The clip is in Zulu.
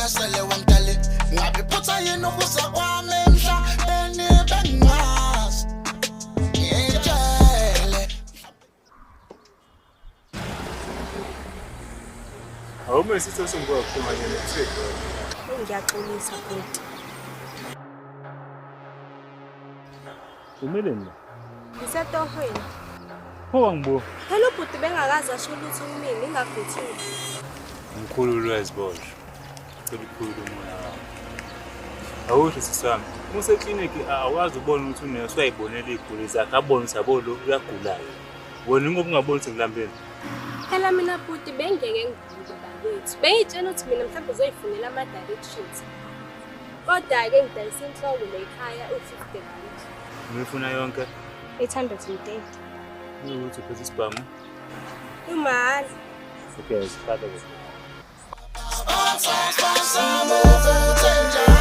Sele wangidale ngabe phutha yini ukuza kwami emhlabeni bengingazi ngitshele. Awume sitho sengiwaphuma nje netrip. Ngiyaxolisa bhuti. Umeleni la? Ngisetohweni. Pho wangibuka. Phela ubhuti bengakaze asho lutho kumina ingaguthuki. Mkhulu lweziboshwa. Cela ukhulule umoya wakho. Awusho sisi wami, uma usekliniki awazi ubona ukuthi unesi uyayibonela iy'guli zakhe abone ukuthi yabo lo uyagula-ke. Wena ingoba ungaboni ukuthi ngilambile. Phela mina bhuti bengeke ngivuke bakwethu. Bengiyitshela ukuthi mina mhlawumbe uzoyifunela ama-directions. Kodwa-ke ngidayisa inhloko la ekhaya u-50 rand. Uyifuna yonke? 830. Ukuthi uphethe isibhamu. Imali. Okay, sifake ke. Sponsor, sponsor, move it.